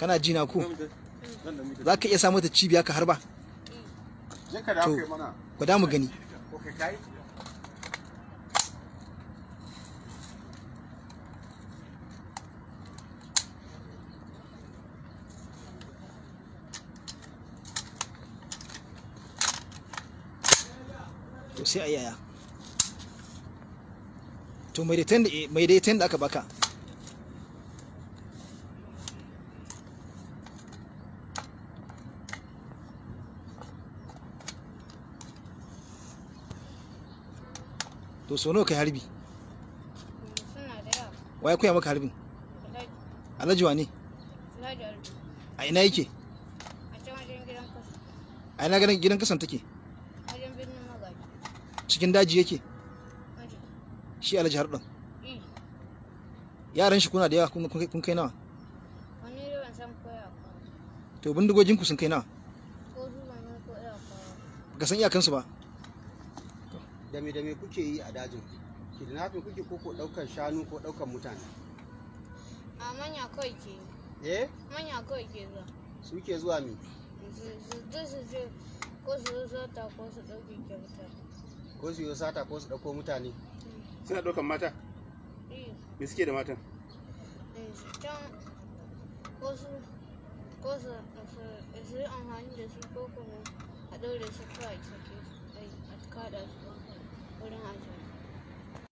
Kana ji na ko? Za ka iya sa mata cibiya ka harba? To, gwada mu gani. To sai a yaya. To mai daitan da aka baka. To so nawa kai harbi? Suna da yawa. Waye koya maka harbin? Alhaji wane? Alhaji Alhaji. A ina yake? A can wajen gidan kasa. A ina gidan kasan take? Wajen birnin Magaji. Cikin daji yake? Wajen. Shi Alhaji Harɗon. Eh. Yaran shi kuna da yawa, kun kai nawa? Wani dai ban san ko ya kawo. To bindigogin ku sun kai nawa? Ko su ban san ko ya kawo. Baka san iyakansu ba? Da me kuke yi a dajin? Kidnapping kuke ko ɗaukar shanu ko ɗaukar mutane? A manya kawai ke yi. Eh? Manya kawai ke zuwa. Suke zuwa me? Su je ko su zo sata ko su ɗauke kyauta. Ko su yi sata ko su ɗauko mutane? Suna ɗaukan mata? Eh. Me suke da matan? Can ko su ko su su yi amfani da su ko kuma a ɗaure su kawai a sake su a kaɗa su wurin a